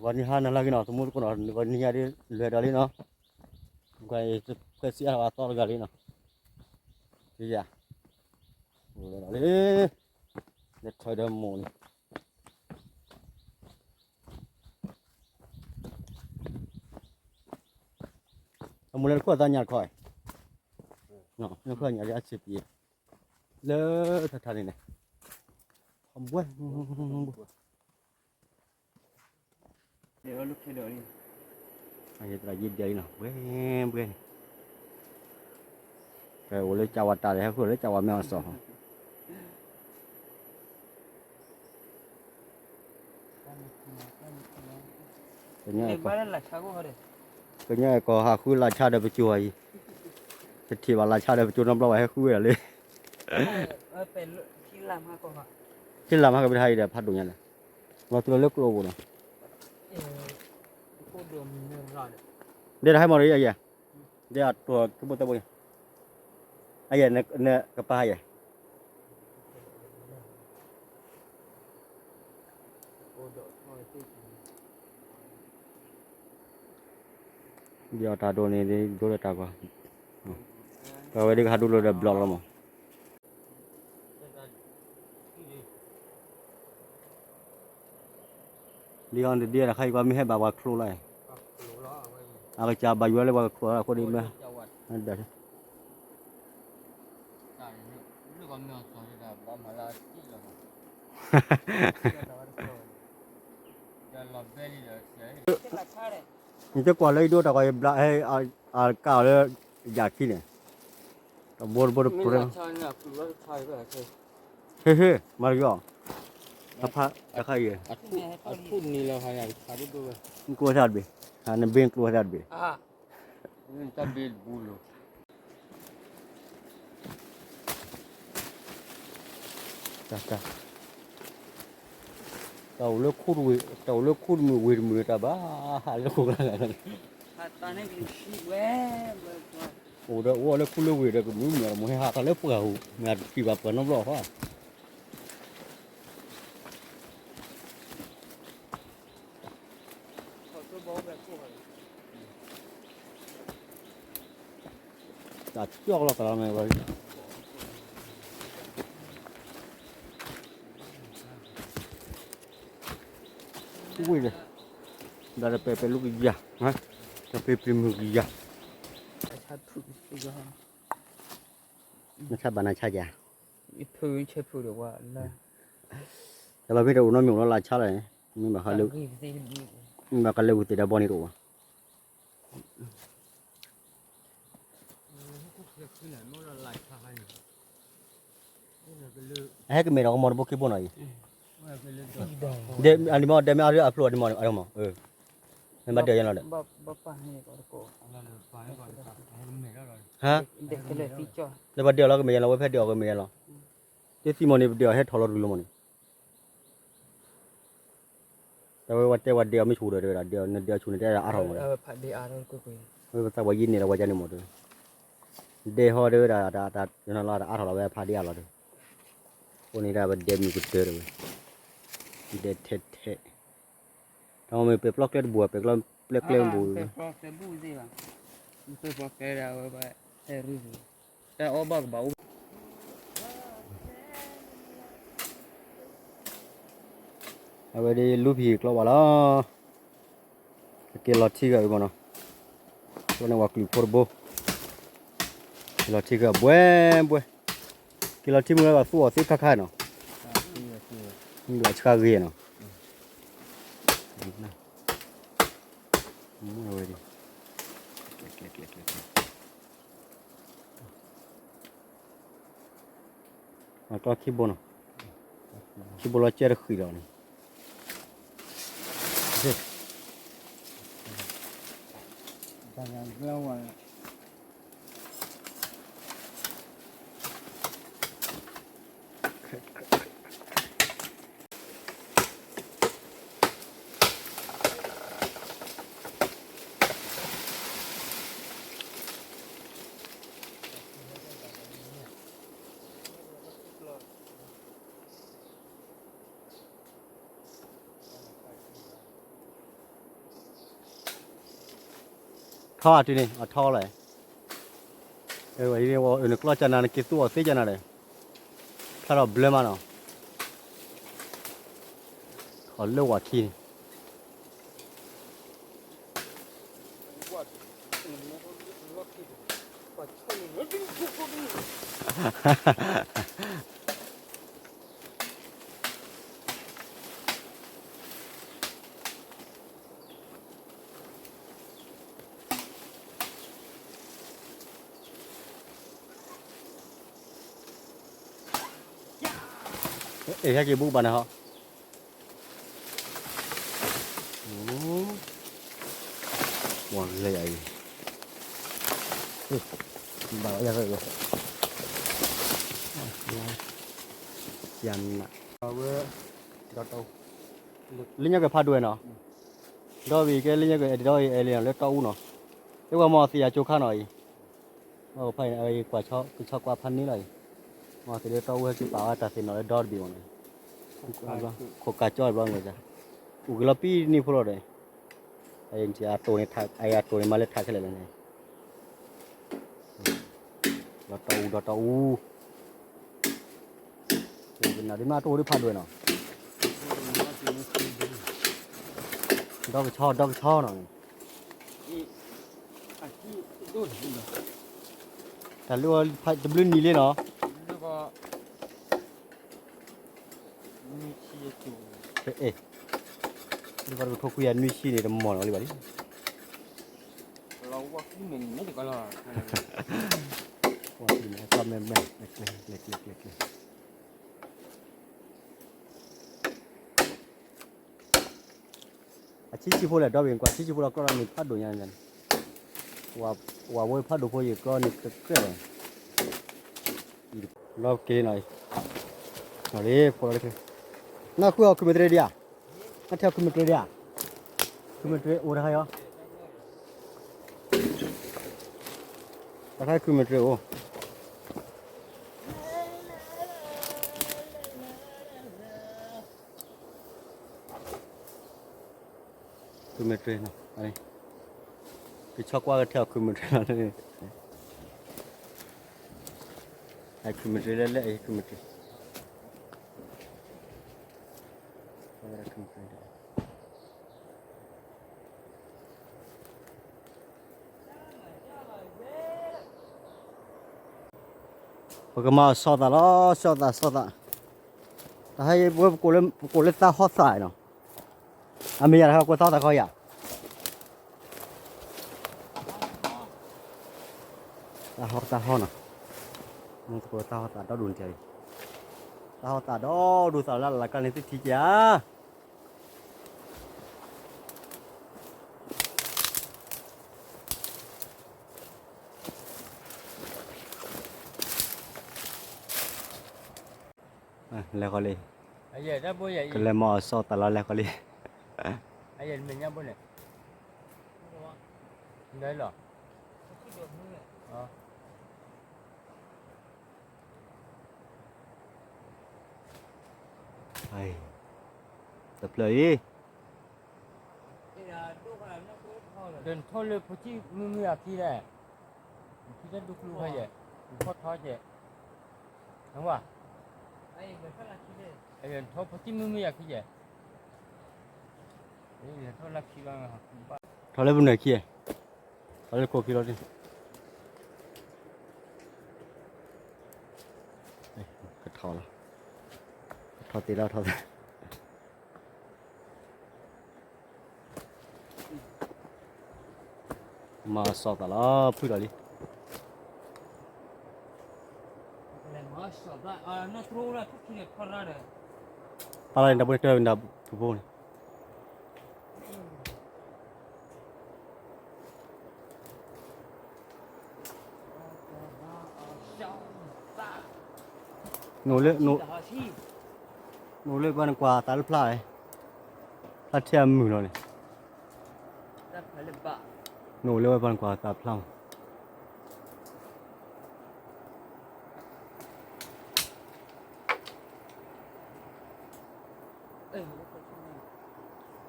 ဝဲနံၤဟါနၤလၢက့ၤနီၤ သမူသကိးနီၤ ဝဲနံၤညါဒ်လဲၤဒီးလံနီၤ, ခွဲးစံးအါဝဲသီတဂၤလံနီၤ, ယၤ, လဲၤဒီးလံ, လဲၤထီၣ်ဒီးမိၢ်န့ၣ် အမူလၢနခိၣ်သးညါတခီ, နခိၣ်ညါလၢအစ့ပံၤ, လၢထးထးန့ၣ်န့ၣ်, ဘှဲ, ယသရၣ်ယ့ဒဲးလံနီၤ ဘှဲဘှဲန့ၣ်, ကဲအိၣ်လၢကၢဝၤတၢ်ဒီး ဟဲဃုလၢကၢဝၤမဲအီၤစီၤ ကညီကီၢ်, ကညီကီၢ်ဟးဃုလၢ်ဆါဒီးပစိၤအံၤ, တထံၣ်ဘၣ်လၢ်ဆါဒီးပစိၤနီတဘျီဘၣ် ဟဲဃုဝဲဒၣ်လံ, ထံလၢ်မးကဘၣ်ဟးအံၤဒီးဖးဒိၣ်ညါလဲၣ်, လီၤတုၤလီၤလၢကျိပူၤနီၤ, ဒဲဒၣ်ဟဲမီၢ်ဒီးယဲ, ဒဲအတိၢ်ကဘိသဲဘိ, အယဲၢ်နကပၤယဲၢ် ဒ်အတၢ်ဒိးန့ၣ် ဒိလၢတၢ်ကွၢ်, ပဝဲဒ်ကဟးဒိလီၤဒီးဘျီၣ်လီၤမး, ဒ်အီၤဒ်အတၢ်ခါအံၤကွၢ်မ့ၢ်ဟဲဘၣ်ပှၤချိလီၤ, အကစၢ်ဘၣ်ယွၤလၢပှၤကချိအဃိန့ၣ်မ့ၢ်, နတကွၢ်လၢယဒိတၢ်ကွၢ်ယဘျါဟဲ, အကၢ်အီၤလၢ, ယၤခံန့ၣ်, တဘိတဘိတပြဲ, ဟ့ဟ့, မၤတက့ၢ်, တဖးတခါအံၤ, ကျိသၣ်တဘ့ၣ်, နဘ့ၣ်ကျိသၣ်တဘ့ၣ် တၢ်အိၣ်လၢခိတမုၢ်ဝ့ၢ်တမုၢ်တၢ်ဘၣ်, ဟးလၢခိၣ်, အိၣ်ဒီးအိၣ်လၢခိလၢဝ့ၢ်ဒီးကမုာ်မုာ်ဒီး မ့ၢ်ဟဲဟးတၢ်လၢပှၢ်ဟူး မ့ၢ်တထံၣ်ဘၣ်ပှၤနီတဘျီဃီ တၢ်ကၠီလီၤသးလီၤမ့ၢ်ဝဲ, ဝ့ၢ်ဒီး, ဒီးပဲပဲလူကယၤ, ပဲပဲပျံၤမုၢ်ကယၤ, နဆါဘၣ်နဆါယၤ, တလီၤမ့ၢ်တအိၣ်နီတမံၤအိၣ်လီၤလၢဆါလီၤန့ၣ်, မ့ၢ်ဘၣ်ဃးလၢ, မ့ၢ်ဘၣ်ဃးလၢဝံၤသ့ၣ်ဒီးဘီန့ၣ်တအိၣ်ဘၣ်. အဟဲကမဲာ်ဒီးကမီၤတဘိခံဘိနီၤအံၤ, ဒဲမ့ၢ်အီၤဒဲမ့ၢ်အီၤအဖျိအီၤဒ်မီၤ, မ့ၢ်ဘၣ်ဒဲးယဲလီၤဒီး, ဟါ, လၢပှၤဒဲးအီၤလီၤကမဲာ်ယဲလီၤ ဝဲဖဲဒဲးအီၤကမဲာ်ယဲလီၤ, တသံမီၤန့ၣ် ပဒဲးအီၤဟဲထီၣ်လီၤတဂ့ၤလီၤမီၤန့ၣ် တၢ်ဝဲဝဲတဲဝဲဒဲးအီၤမ့ၢ်ဆူၣ်ဒီး တဲဝဲဒၣ်ဒဲးအီၤနဒဲးအီၤဆူၣ်န့ၣ် တဲဒၣ်အါထီၣ်မီၤဒီး, ဝဲပသးပှၤယံၤန့ၣ်ဒီးဝဲဒၣ်န့ၣ်မီၤဒီး, ဒဲးဟီတဲဝဲဒၣ်တၢ်တၢ်တၢ်တၢ်အါထီၣ်လီၤဝဲဖးဒဲးအါလီၤဒီး, အဃိန့ၣ်ဒၣ်ဝဲဒဲးမုၢ်ကတၢၢ်ဒီးဝဲ, ဒဲးထဲထဲ, တၢ်မ့ၢ်ပဲာ်ပျီကျဲတဘူၣ် ပဲာ်ပျီကျဲတဘူၣ်, ပဲာ်ပျီကျဲဒၣ်ဝဲ, တၢ်အီၣ်ဘၣ်ကဘၣ်အိၣ် အဝဲဒၣ်လူဖံးကျီဘၣ်လီၤ, ကက့ၤလီၤထံဂၤအံၤမ့ၢ်နီၤ, ကျီန့ၢ်ဝဲကလုၢ်ဖိတဘိ, က့ၤလီၤထံဂၤဘှဲဘှဲ, က့ၤလီၤထံမုၢ်လၢဘၣ်သူအီၤသ့ခါခါနီၤ, ဘၣ်ဆှါဂ့ၤနီၤ, ဝဲဒၣ် အကျီခံဘိနီၤ, ခံဘိလီၤကဲတဃံးလီၤန့ၣ်, ထီၣ်အတုၤန့ၣ် အထီလီၤ, နကျီၢ်ကနၤ နက့ၤသူအီၤသ့ကနၤဒီး ဖျါထီၣ်ဘျၢမးနီၤ, ထီၣ်လၢဝၤခံန့ၣ် အဲ ဟဲက့ၤဘူးဘၣ်န့ၣ်ဟီ, ဝါလဲယၤအံၤ, ဘၣ်ယၤ, ယၤနး, ဝဲ, လၢညါကဖးဒိၣ်ဝဲနီၤ, ဒီဘ့ၣ်ကဲလၢညါကအဲၣ်ဒိးအဲၣ်လံနီၤ လၢတီအူနီၤ, လၢပှၤမၤအီၤသ့ၣ်ယၤကၠိခါနီၤအံၤ, ဖဲအံၤ ကဆီကွၢ်ဖးန့ၢ်လီၤအံၤ, မၤသ့ၣ်လၢတီအူဟဲက့ၤပာ်ဝဲတၢ်သ့ၣ်နီၤလၢဒီတဘ့ၣ်မးနီၤ, ခိၣ်ကးကၠီဘျီမး, အိၣ်က့ၤလီၤပံနံၣ်ဖိလီၤဒီး, အတိၣ်န့ၣ် အတိၣ်န့ၣ်မၤလၢထးခဲလၢာ်လီၤန့ၣ်, ဒီတီအူ ဒီတီအူ, နၤဒ်မ့ၢ်အတိၣ်ဒ်ဖးဒိၣ်နီၤ, ဒီကဆီ ဒီကဆီနီၤ, တၢ်လၢတဘျုးနံၤလံနီၤ, လၢပှၤတကထိခွံကယၤနွံဆံန့ၣ် တမီၢ်နီၤလံဘၣ်လံ, အဆံးဆံးဖိလဲၣ် ဒီဘ့ၣ်ကွၢ် ဆံးဆံးဖိလီၤ ကျီၢ်လီၤန့ၣ် ဖးဒိၣ်ညါန့ၣ်, ဝၤဝဲဖးဒိၣ်ဖိယကျီၢ်န့ၣ်တကြၢးဘၣ်, လီၤက့ၤနီၤ, လီၤလံ ဖိလီၤလံ, နၢ်ဃုအီၤ ခုမ့ၢ်တြ့ဒံးဧါ, နၢ်ထဲအီၤ ခုမ့ၢ်တြ့ဒံးဧါ, ခုမ့ၢ်တြ့အိၣ်တခါအံၤ, တခါခုမ့ၢ်တြ့အိၣ် ခုမ့ၢ်တြ့နီၤ, ကဆီကွၢ်ကထဲအီၤ ခုမ့ၢ်တြ့လီၤ, ခုမ့ၢ်တြ့လၢလၢအံၤ ခုမ့ၢ်တြ့, ခုမ့ၢ်တြ့ ပကမၤအီၤဆီၣ်သးလီၤ ဆီၣ်သး ဆီၣ်သး, တဟါအံၤ ပကိးလၢသးဟီၣ်သးနီၤ, အမ့ၢ်ယၤတခါ ကိးသးဟီၣ်သးခီယၤ, သးဟီၣ်သးဟီၣ်နီၤ, မ့ၢ်သကိးသးဟီၣ်သးဒီဒူၣ်န့ၣ်, သးဟီၣ်သးဒီဒူၣ်သးလၢလၢ်ကျါန့ၣ် သုထံၣ်က့ၤဧါ. လဲၤဃီလံ, ကလဲၤမၤအီၤဆီၣ်သးလီၤ လဲၤဃီလံ, လဲၤလီၤ, တဖျၢၣ်အံၤ ဒ်နထီၣ်လၢဖိဆံးမုၢ်မုၢ်အခံလဲၣ်, နခံတၢ်ဒူကျူခါယဲၢ်, နထီၣ်ထီကဲၢ်, နဝဲ, နထီၣ်ဖိဆံးမုၢ်မုၢ်အခံယဲၢ်, ထီၣ်လၢပနွဲၢ်ခံ, ထီၣ်လၢခိၣ်ခံလီၤ, ကထီၣ်လီၤ, ကထီၣ်တ့ၢ်လီၤထီၣ်သး မၤအီၤဆီၣ်သးလီၤ ဖုၣ်ဒီးလံ, ပၢ်လၢန့ၣ် တၢ်ဖိန့ၣ် ကဲဝဲဒၣ်ဖုဖိန့ၣ် နအိၣ်လၢ, နအိၣ်လၢပှၤနကွၢ်သးလၢဖျါ, ဖျါထဲအမုာ်လီၤန့ၣ်, နအိၣ်လၢဝဲပှၤနကွၢ်သးဖျါမး.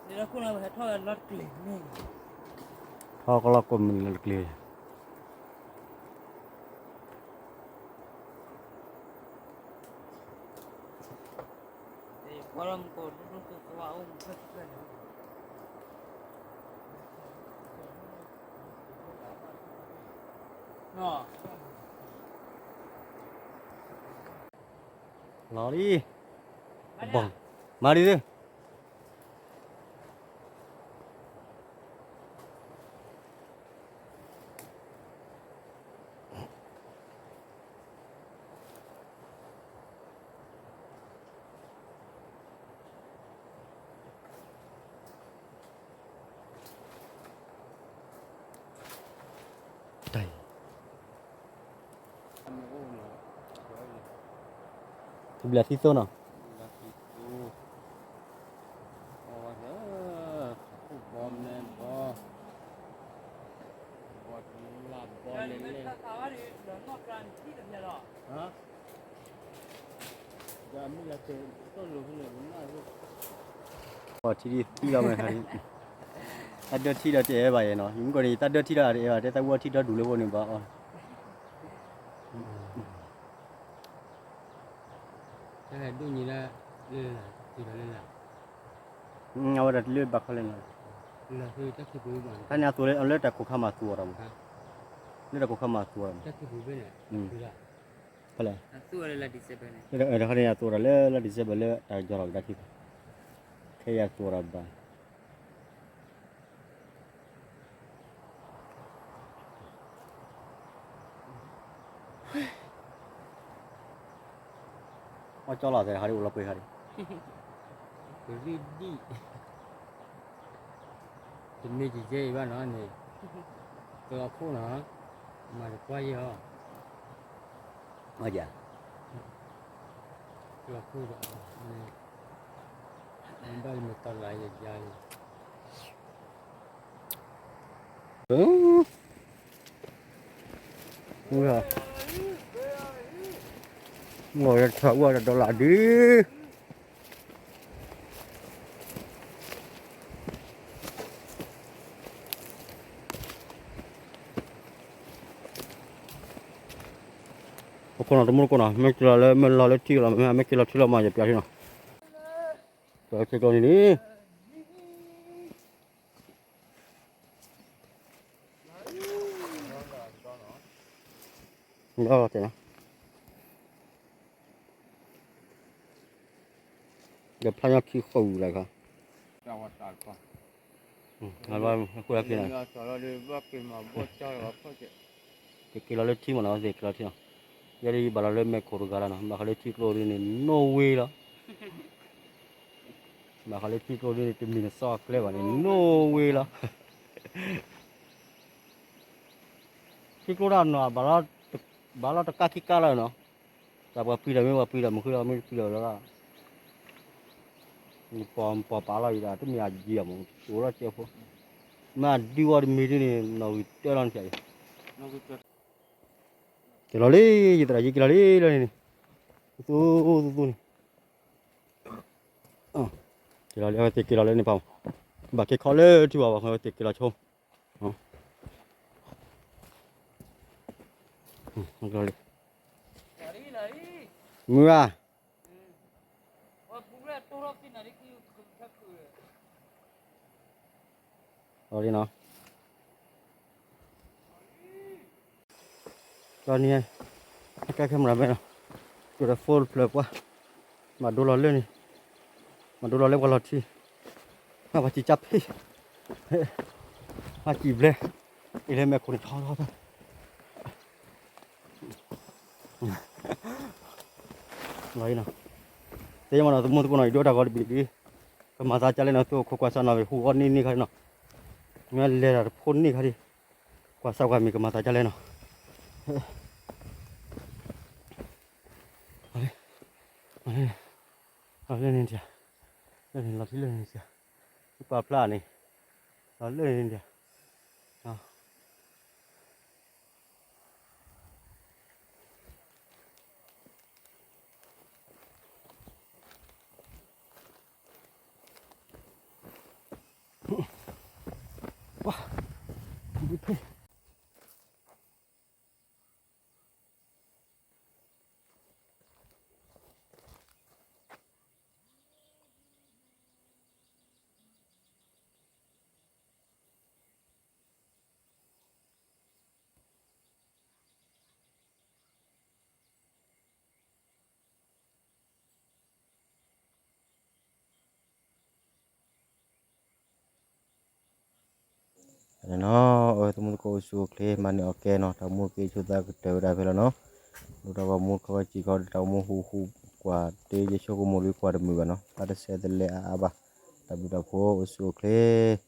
လၢခိၣ်နၢ်ပဟဲထီၣ်လီၤတကျဲၤန့ၣ်, ကလီကိးမုၢ်လၢတကျ့ၤ လီၤလံ, ဘီ, မၤဒ်သိး တၢ်အံၤ တဘျၢသံသိနီၤ, အီထံဒ်သံလီၤမ့ၢ်ခါ, တၢ်ဒၢထံဒီးတအဲၣ်ဘၣ်ယဲနီၤ, ယမ့ၢ်ကီးန့ၣ် ယတၢ်ဒၢထံဒီးတအဲၣ်ဘၣ် တဲသးဝံၣ်အီထံဒီဒူၣ်လၢဖိန့ၣ်ဘၣ်အီၤ တၢ်ဒိၣ်ညိလၢ, လၢ, လၢ, အဝဲဒၣ်တလၢဘၣ်ခီလဲၣ်နီၤ, တၢ်န့ၣ်အသိးလၢတၢ်ခိးခါမၤသူအီၤဒီး, လၢတၢ်ခိးခါမၤသူအီၤဒီး, ဖဲလဲၣ်, တခါန့ၣ်အသိးဒီးလၢလၢ December လၢတၢ်ကယီၤလီၤကဒါထံၣ်, ခဲအံၤအသိးဒီးဘၣ် အီၣ်ကၠီလီၤသဲဟးဒ်အိၣ်လီၤပှ့ၤဟးဒ်, ပရ့ဒံၣ်, တမ့ၢ်ကယဲၢ်အံၤဘၣ်နီၤန့ၣ်, တလီၤခိၣ်နီၤ, မၤတကွၢ်ယဲၢ်အီၤ, အီၣ်ယၤ, တလီၤခိၣ်ဒီး, ဘၣ်လၢမတၤလၢယယါလံ မ့ၢ်ထးဝဲဒီး dollar ဒုး, အခိၣ်နီၤတမူတကိးနီၤ မ့ၢ်က့ၤလီၤလၢ မ့ၢ်လီၤလၢထံလီၤ မ့ၢ်မ့ၢ်က့ၤလီၤထံလီၤမး ယပျးထံနီၤ, ပျးထံကျိနံၤန့ၣ် လီၤတဲာ်နီၤ, ဒီးဖျါညီခံဃုာ်လၢခါ, အဝဲ, က့ၤလီၤလၢထံမးနီၤ သ့ၣ်က့ၤလီၤထံနီၤ, ယဲဒ်ယဘၣ်လီၤလၢမဲာ်ခိၣ်တဂၤလီၤနီၤ ဘၣ်ဃးလၢထံကျိဒ်န့ၣ် no way လီၤ. ဘၣ်ဃးလၢထံကျိဒ်န့ၣ် တမ့ၢ်နစီအကျဲဘၣ်န့ၣ် no way လီၤ. ထံကျိဒၣ်နီၤ ဘၣ်လီၤတကးခံကးလီၤနီၤ, တၢ်ပှၤပျံၤဒီးမ့ၢ်ပှၤပျံၤဒီး မ့ၢ်ဃုလီၤမ့ၢ်ပျံၤဒီးလီၤ, နပှၤပာ်လီၤအံၤဒၣ် တမ့ၢ်အယံာ်အမး အိၣ်လီၤကဲဖိ, မ့ၢ်အဒုဝီတမံၤဒ်န့ၣ် နီၣ်ဂံၢ်တၢလီၤန့ၣ်, က့ၤလီၤလံ ယသရၣ်ယက့ၤလီၤလံလီၤန့ၣ်, သူသူသူန့ၣ် က့ၤလီၤလံ အဝဲသ့ၣ်က့ၤလီၤလၢန့ၣ်ပၢ်, ဘၣ်က့ၤခီလၢထံဘၣ် အဝဲသ့ၣ်က့ၤလီၤဆိ, မုၢ်ဂၤ အီၤလံနီၤ, ဒီးန့ၣ် အကဲခဲမရၤမဲနီၤ, ကဒီး phone တဖျၢၣ်ပှၤ, မၤဒိလီၤလၢန့ၣ်, မၤဒိလီၤလၢပှၤလီၤထံ, မၤပှၤစံၣ်ကၢ်ဖ့, မၤစံၣ်ဘျဲ, အံၤလၢမဲာ်ခိၣ်န့ၣ်ထီထီထီ လီၤအံၤနီၤ, သ့ၣ်ညါမးနီၤ သမူသကိးနီၤ ယဒိတၢ်ဂီၤတဘ့ၣ်ဒ်, ကမၤသးကလဲၣ်နီၤ သုအိၣ်ခိးကွၢ်ဆၣ်နီၤ ဟူးဂီၤန့ၢ်န့ၢ်ခါနီၤ, မ့ၢ်လဲၤတၢ်တဖိန့ၢ်ခါဒ်, ကွၢ်ဆၣ်ကွၢ်မ့ၢ်ကမၤသးကလဲၣ်နီၤ, လၢန့ၣ်, လၢန့ၣ် လီၤထံလၢန့ၣ်စ့ၢ်, ပာ်ဖျါန့ၣ်, လီၤလၢန့ၣ်ဒၣ် ပှၤ, ဝံဖဲ နီၤ အဝဲသမူသကိးအိၣ်ဆူၣ်အိၣ်ချ့ မၤန့ၢ်အီၣ်ကဲနီၤ တၢ်အိၣ်မူက့ၤဆိသးကတၢၢ်ဝဲဒၣ်ဖဲလီၤနီၤ, ဒိၣ်တၢ်ဂီၤမူခီခီကံၤခီ တၢ်အိၣ်မူဟူးဟူးကွၢ်တ့ယဆိကမိၣ်လံကွၢ်တမုာ်ဘၣ်နီၤ ဘၣ်တစဲးတလဲအါအါဘၣ်, တၢ်ဘျုးတၢ်ဖှိၣ်အိၣ်ဆူၣ်အိၣ်ချ့